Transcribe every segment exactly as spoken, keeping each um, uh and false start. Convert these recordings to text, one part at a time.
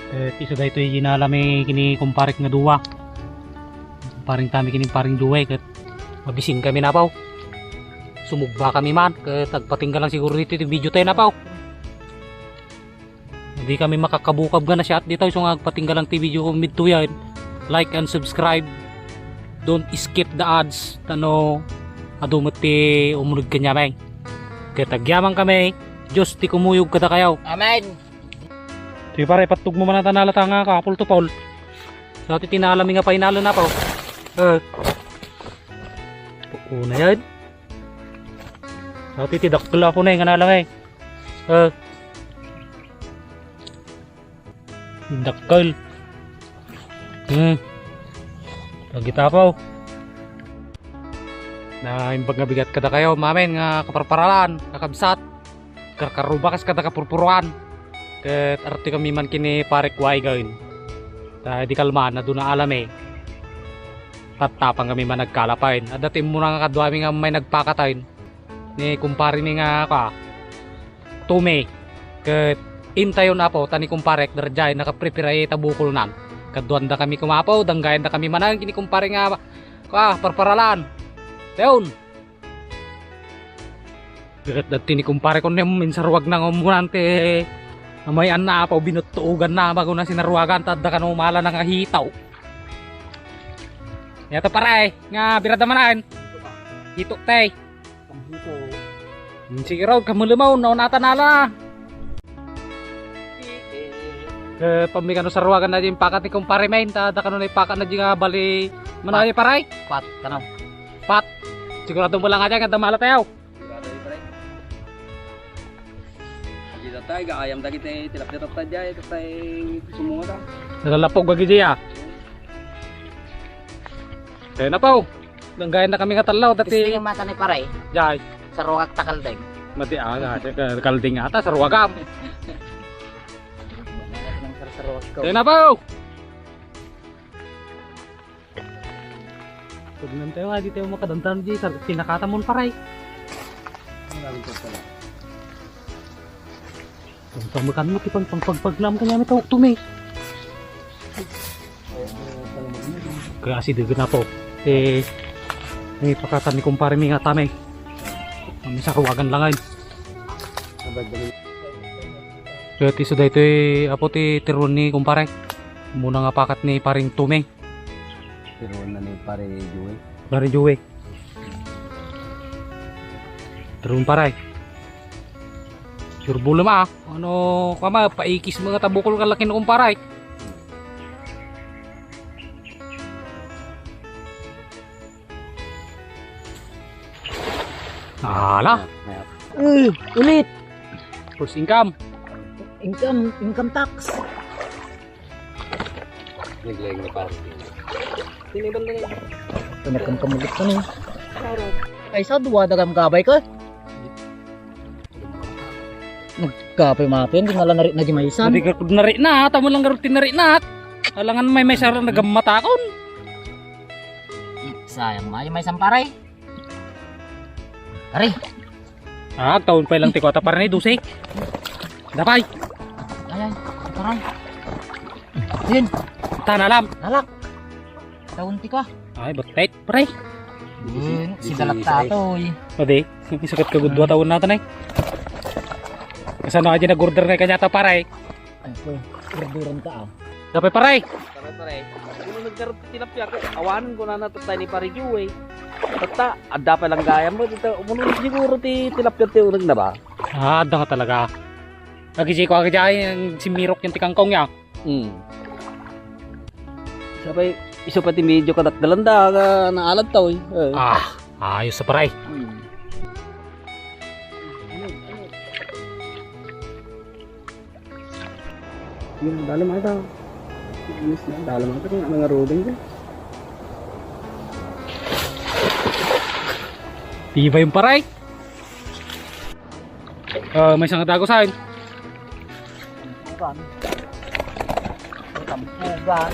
Ket isu daytoy inalami kini kumparek nga dua. Paring tami kini paring Joey ket mabising kami napaw. Sumugba kami man ket agpatingga lang siguro dito ti video tayo napaw. Di kami makakabukab nga nasiat dito, isu nga agpatingga lang ti video ko midtuyan. Like and subscribe. Don't skip the ads. Tano, adu met ti umuneg kaniami. Ket agyaman kami, Dios ti kumuyog kadakayo. Amen. Sige pare, pattugmo man ta nalata nga ka, apple to apple. Sa ti tinalami nga painalo na pa. Eh. Una yan. Sa ti ti dakkel apo na nga nalang eh. Eh. Dakkel. Hmm. Pagitapaw. Naimbag nga bigat kadakayo, mamin nga kaparparalan, kakabsat. Karkaruba kas kada kapurpuruan. Ket arti kami man kini parek Waigain. Ta di kalman, aduna alami. Tattapang kami man nagkalapain. Adda ti immuna nga kaduami nga may nagpakatayin. Ni kumpare ni nga, kwa, Tumi. Ket intayon apo, ta ni kumparek, dardiay, nakaprepare ta bukolnan. Kaduanda kami kumapo, danggayan da kami manan, kini kumpare nga, kwa, parparalan. Tayon. Ket dati ni kumpare ko nem insaruag na nga umunan ti amay anna apo binuttuugan na bago na sinaruagan ta adda kano mala na nga hitaw. Yato pare nga birada manan. Hito tay. Sige raw, kamulemaw, naunatan ala. Ket pammi kano saruagan na di pakat ni kumpare men, ta da kano na ipakat na di nga bali manay paray. Pat, tanaw. Pat. Sigurado mo lang aja nga damala tayo. Sigurado, pare. Di tatay, gaayam dagiti tilapia tatay, tatay sumunga ta. Nalalapog agi diya. Kaya na po. Nanggayan na kami nga talaw, dati. Testing yung mata ni pare. Jay. Sa rungak ta kalding. Mati, ah, nga, ka-, kalding ata, sa ruwagam. Nang sar-, sa rungak ko. Kaya na po! Pag nang tayo nga, di tayo makadandan, di, sa pinakata mo, pare. Ang galing ko pala. Ang pamakan mo, tipang pagpagpaglam kanya, may tawag to, may. Kaya si David na po. Eh, may pakatan ni kumpare mi nga tamay. Kami sa ruwagan lang ay. Kaya ti so daytoy apo ti tiruan ni kumpare. Muna nga pakat ni paring Tuming. Tiruan na ni pare Joey. Pare Joey. Tiruan paray. Sure bulem ah. Ano, kama, paikis mga tabukol ka laki na kumparay. Ala. Eh, ulit. First income. Income, income tax. Naglayang na parang. Tiniban na niya. Pinagkamkamulit ka niya. Ay, sa duwa, dagam gabay ka. Nagkape matin, di nga lang narit na di maisan. Hindi ka nari na, tamo lang garot tinari na. Alangan may may sarang nagammatakon. Sayang, may may samparay. Ari. Ah, taon pa lang ti kwata para ni Dusik. Dapay. Ay, ay, taray. Din. Tanalam. Nalak. Taon ti kwa. Ay, butet, pre. Din, si dalat tato, eh. O di, sakit ka gudwa taon natin, eh. Kasano aja nag-order na kanya ta, pare? Ay, ko, orderan ta, ah. Dapay, pare. Pare, pare. Uno nagkarot ti tilapia ko. Awanen ko na natatay ni Pare Joey. Tatta, adda pa lang gayam mo dito. Umunong siguro ti tilapia ti uneg na ba? Ah, adda nga talaga. Agi ko, agi ang simirok yung tikangkong ya. Hmm. Sabay, isu pa ti medyo kadakdalan da, nga naalad tao, eh. Eh. Ah, ayos sa paray. Hmm. Yun, dalam ata. Inis na, dalam ata kung ano nga roding ko. Tibay yung paray. Ah, may isang dago sa akin. Tampugan. Tampugan.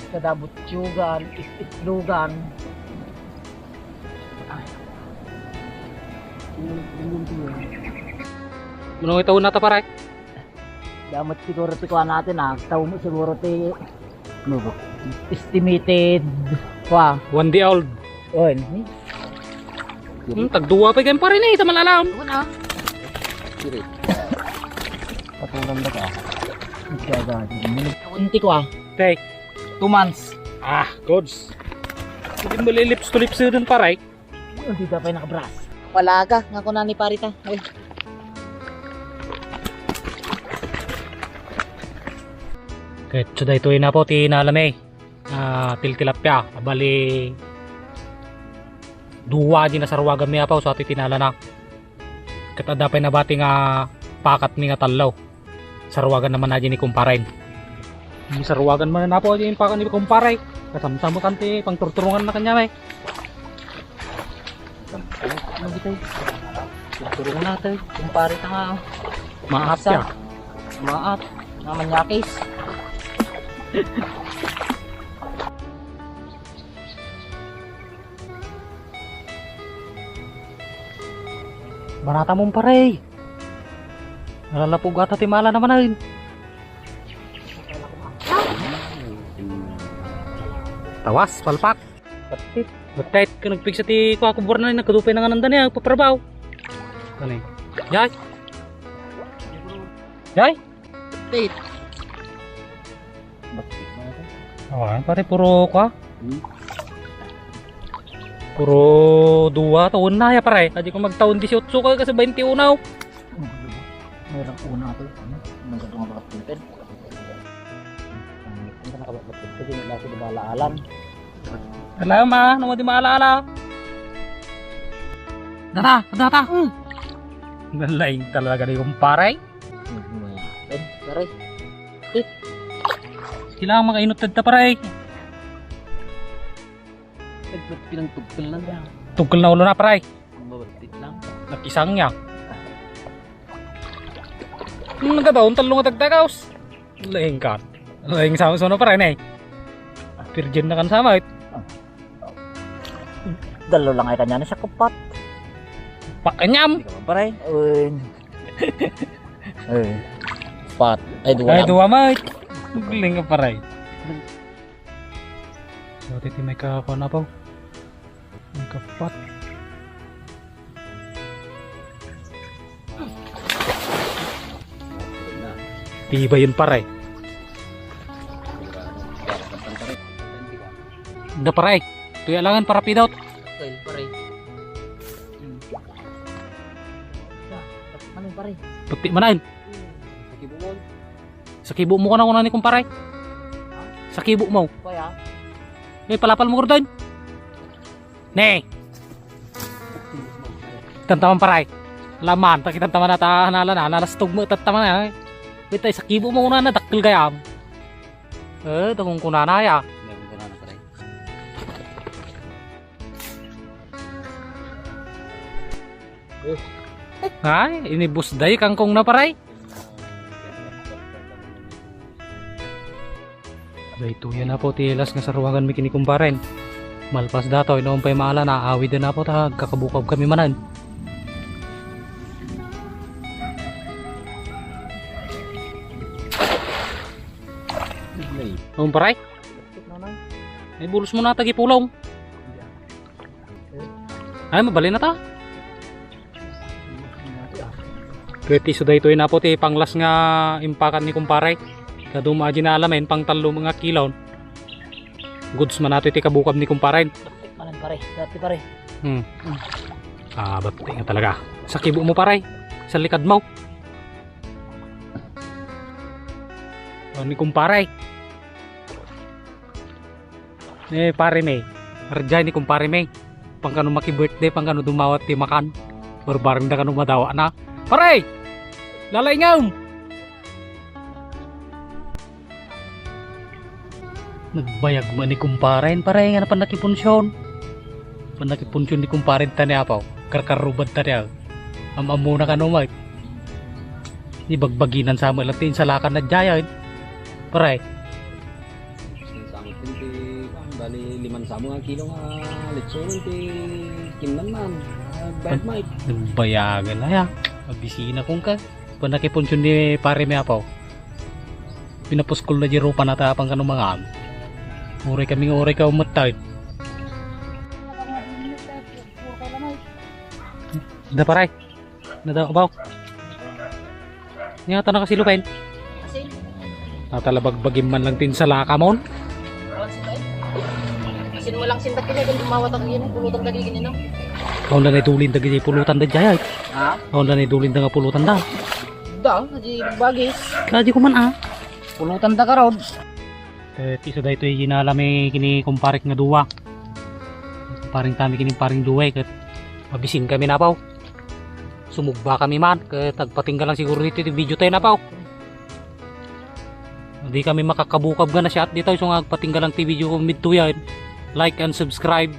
Kada butsugan, ititlugan. Ano ito na ta, pare? Damat siguro ti kuan natin, ah. Tao mo siguro ti, ano ba? Estimated, kuan. One day old. Oh, ini. Hmm, tagduwa pa ken pare ni, taman alam. Ano na? Patulang na ka. Ikaw ba? Unti ko, ah. Take. Two months. Ah, goods. Hindi mo lilips to lips dun, pare. Hindi ka pa nakabras. Wala ka, nga ko na ni pare ta. Ay. Ket so daytoy na po ti nalami. Ah, tiltilapia. Abali, dua di nasaruagan mi apaw, so ati tinala na. Ket adda pay nabati nga pakat mi nga tallo. Saruagan naman aja ni kumparen. Saruagan man na po aja yung pakat ni kumpare. Kasamsam kan ti pangturturungan na kanya, eh. Ano dito? Turong natin. Kumpare ka nga. Maap Sa- ya. Maap. Nga manyakis. Barata mong pare. Nalalapog ata ti mala naman ay. Tawas, palpak. Batit. Batit, ka nagpigsa ti kuakubor na, nagkadupay na nga nanda niya, paprabaw. Ano eh? Yay? Yay? Batit. Batit na ito. Awan, pare, puro kua. Hmm? Puro dua, to, una ya, pare. Adi ko magtaon dieciocho ka kasi twenty-uno. Mayroong una to. Ano? Nagkadungan ka, Peter. Ang nakababat ko, hindi na ako nabala-alam. Alam ah, nung di maala-ala. Data, data. Hmm. Nalaing talaga ni kumpare. Eh, pare. Kailangan makainot tadta, pare. Nagba't pinangtugkal na niya. Tugkal na ulo na, pare. Ang mabatit lang. Nakisang niya. Hmm, nagkataon, talong at agtagaos. Laing ka. Laing sa, sa, ano, pare, ne? Virgin na kan sa, mate. Dalo lang ay kanya na siya kupat. Pa, kanyam? Hindi ka man, pare. Uy. Uy. Pat. Ay, dua Ay, lang. Dua, mate. Galing ka, pare. So, titi may kakuha na po. Ang kapat. Tibay yun, pare. Hindi, pare. Tuya langan para pidot. Okay, pare. Hmm. Ano, pare? Puti manan. Sakibo mo. Sakibo mo ka na kuna ni kumpare. Sakibo mo. Kaya? Eh, palapal mo, Gordon. Ne. Tantaman, pare. Laman, takitantaman na ta, nala na, nalastog mo, tantaman na, eh. Bitay, sakibo mo na, nadakkel gayam. Eh, takong kunana, ya. Meron ko na, pare. Ay, inibusday, kangkong na, pare. Daytoy na po ti las nga saruagan mi ken ni kumparen. Malpas datoy, no pay maala na, awid na po ta, agkakabukab kami manen. Kumpare? Ay, bulos mo na, tagipulong. Ay, mabalin na ta. Ket isu daytoy na po ti panglas nga impakan ni kumpare. Kadu mo aji na alamen, pang tallo nga kilon. Goods man nato iti kabukab ni kumpare. Manan pare, dati pare. Hmm. Ah, bati nga talaga. Sakibo mo pare. Sa likad mo. Ah, ni kumpare. Eh, pare May. Arjay ni kumpare May. Pangkano maki-birthday, pangkano dumawat ti makan. Barbareng da kano madawa na. Pare! Lalaingam! Nagbayag mo ni kumpare, pare, nga napan nakipunsyon. Pan nakipunsyon ni kumpare ta ni apaw. Karkarubad ta ni aw. Am-amuna kano, Mike. Di bagbaginan sa mo lang ti insalakan na jaya, eh. Pare. Samot ti, ah, bali, liman samo nga kilo nga litson ti kinnan man. Ah, bayad, Mike. Nagbayagan na ya. Abisina kong ka. Kung nakipunsyon ni pare mi apaw. Pinapuskol na di rupa na tapang kano mangan. Uray kami nga uray ka umettay. Da paray. Nada abaw. Nia ta nakasilupen. Asin. Natalabagbagim man lang tin salaka mon. Awan sin tayo. Asin mo lang sin takil, kan dumawa takil, pulutan dagiti ginino. Awan da na idulin dagiti pulutan da jay. Ha? Awan da na idulin da nga pulutan da. Da, di bagis. Kadi ko man, ah. Pulutan da karod. Ket isu daytoy ginala mi kini kumparek nga dua. Paring tami kini paring dua, ket mabisin kami napaw. Sumugba kami man, ket agpatingga lang siguro dito ti video tayo napaw. Di kami makakabukab nga nasiat dito, so nga agpatingga lang ti video ko midtuyan. Like and subscribe.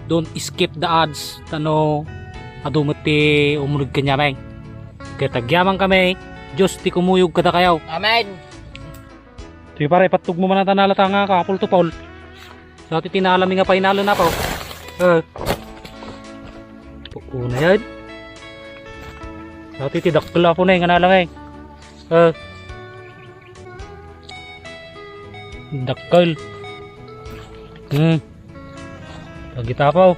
Don't skip the ads. Tano, adu met ti umunog kanyameng. Ket agyaman kami, Diyos ti kumuyog kada kayaw. Amen. Ti pare, pattog mo man ata nalata nga ka, apple to paul. Sa ti tinalami nga painalo na pa. Eh. Una yan. Sa ti ti dakkel apo na nga nalami. Eh. Dakkel. Hmm. Pagita pa.